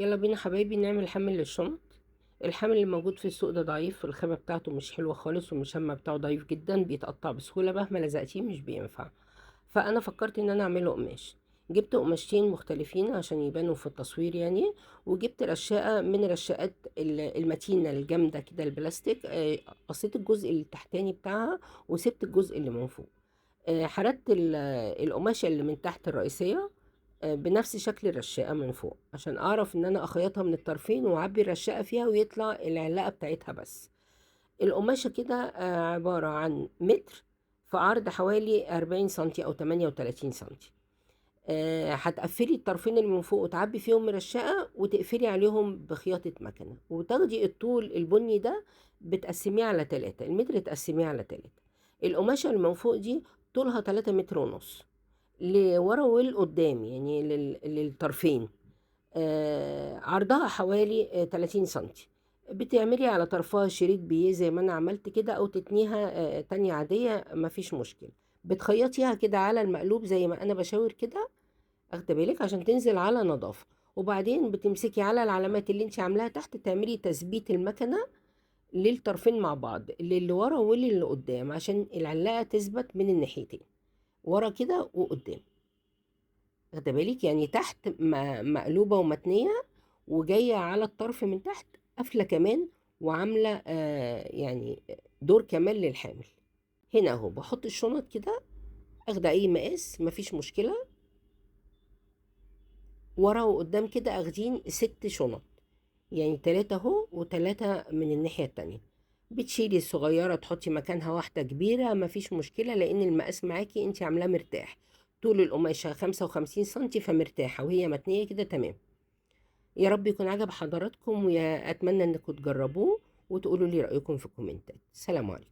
يلا بينا حبايبي نعمل حمل للشنط. الحمل اللي موجود في السوق ده ضعيف، الخامة بتاعته مش حلوة خالص، والمشمع بتاعه ضعيف جدا، بيتقطع بسهولة مهما لزقتيه مش بينفع. فأنا فكرت إن أنا أعمله قماش. جبت قماشتين مختلفين عشان يبانوا في التصوير يعني، وجبت رشاقة من رشاقات المتينة الجامدة كده البلاستيك. قصيت الجزء التحتاني بتاعها وسبت الجزء اللي من فوق. حردت القماشة اللي من تحت الرئيسية، بنفس شكل الرشاقة من فوق عشان أعرف إن أنا أخيطها من الطرفين وأعبي الرشاقة فيها ويطلع العلاقة بتاعتها. بس القماشة كده، عبارة عن متر في عرض حوالي 40 سنتي أو 38 سنتي. هتقفلي الطرفين اللي من فوق وتعبي فيهم رشاقة وتقفلي عليهم بخياطة مكنة، وتاخدي الطول البني ده بتقسميه على 3، المتر تقسميه على 3. القماشة اللي من فوق دي طولها تلاتة متر ونص لورا والقدام، يعني للطرفين. عرضها حوالي 30 سنتي. بتعملي على طرفها شريط بيه زي ما انا عملت كده، او تتنيها، تانية عادية مفيش مشكلة. بتخيطيها كده على المقلوب زي ما انا بشاور كده، اخده بالك عشان تنزل على نظافة. وبعدين بتمسكي على العلامات اللي انت عاملاها تحت، تعملي تثبيت المكنة للطرفين مع بعض، للي ورا واللي قدام، عشان العلاقة تثبت من الناحيتين، ورا كده وقدام. واخده بالك؟ يعني تحت مقلوبة ومتنية، وجاية على الطرف من تحت قافلة كمان، وعاملة، دور كمان للحامل. هنا اهو بحط الشنط كده، اخده اي مقاس مفيش مشكلة، ورا وقدام كده اخدين 6 شنط، يعني 3 اهو وتلاتة من الناحية التانية. بتشيلي الصغيرة تحطي مكانها واحدة كبيرة مفيش مشكلة، لأن المقاس معاكي انتي عاملاه مرتاح. طول القماشة 55 سنتي فمرتاحة وهي متنية كده تمام. يا رب يكون عجب حضراتكم، ويا أتمنى إنكم تجربوه وتقولوا لي رأيكم في الكومنتات. سلام عليكم.